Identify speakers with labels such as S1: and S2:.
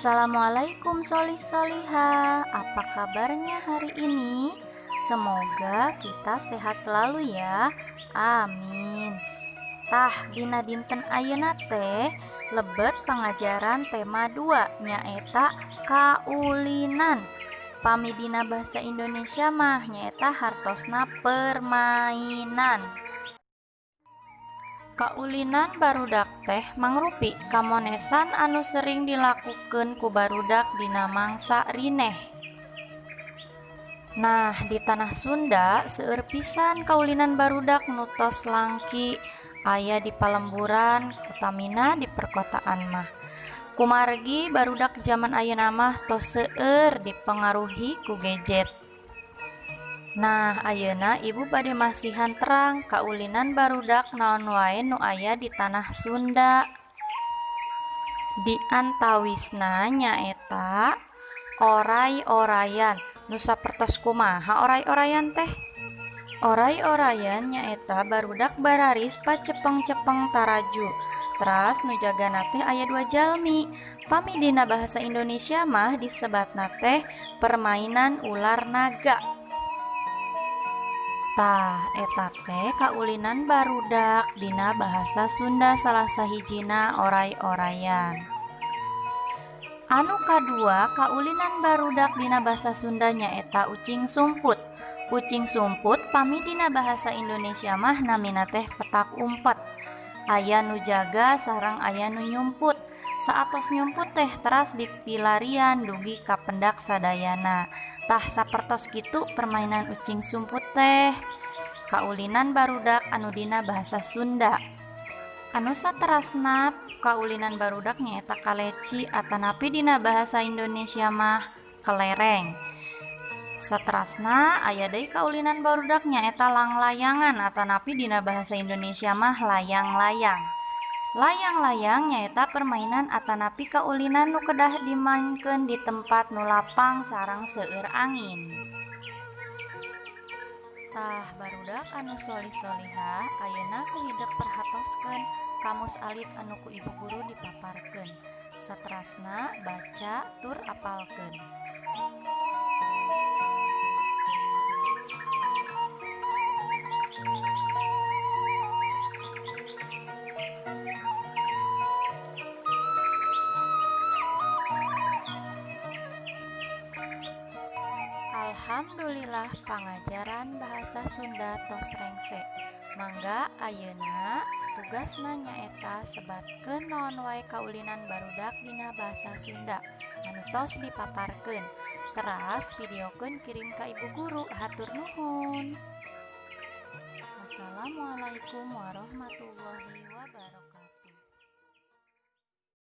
S1: Assalamualaikum solih solihah. Apa kabarnya hari ini? Semoga kita sehat selalu ya. Amin. Tah, dina dinten ayeuna teh lebet pangajaran tema 2, nyaeta kaulinan. Pami dina bahasa Indonesia mah nyaeta hartosna permainan. Kaulinan barudak teh mangrupi kamonesan anu sering dilakukeun ku barudak dina mangsa rineh. Nah, di tanah Sunda seueur pisan kaulinan barudak nu tos langki aya di palemburan, utamina di perkotaan mah. Kumargi barudak jaman ayeuna mah tos seueur dipengaruhi ku gadget. Nah, ayeuna ibu bade masihan terang kaulinan barudak naon wae nu aya di tanah Sunda. Di antawisna nyaeta oray-orayan. Nu sapertos kumaha oray-orayan teh? Oray-orayan nyaeta barudak bararis pacepeng-cepeng taraju. Teras nu jagana teh aya dua jalmi. Pami dina bahasa Indonesia mah disebatna teh permainan ular naga. Tah, eta teh kaulinan barudak dina bahasa Sunda salah sahijina oray-orayan. Anu kadua, kaulinan barudak dina bahasa Sunda nyaeta ucing sumput. Ucing sumput pami dina bahasa Indonesia mah namina teh petak umpet. Aya nu jaga sareng aya nu nyumput. Saatos nyumput teh teras dipilarian dugi ka pendak sadayana. Tah, sapertos kitu permainan ucing sumput teh. Kaulinan barudak anu dina bahasa Sunda. Anu saterasna, kaulinan barudak nyaeta kaleci atanapi dina bahasa Indonesia mah kelereng. Saterasna aya deui kaulinan barudak, nyaeta langlayangan atanapi dina bahasa Indonesia mah layang-layang. Layang-layang nyaeta permainan atanapi kaulinan nu kedah dimaenkeun di tempat nu lapang sareng seueur angin. Tah, barudak anu solih solihah, ayeuna ku hidep perhatoskeun kamus alit anu ku ibu guru dipaparkeun. Saterasna baca tur apalkeun. Alhamdulillah, pangajaran bahasa Sunda tos rengse. Mangga ayeuna tugasna nyaeta sebatkeun naon wae kaulinan barudak dina bahasa Sunda anu tos dipaparkeun. Teras videokeun, kirim ka ibu guru. Hatur nuhun. Wassalamualaikum warahmatullahi wabarakatuh.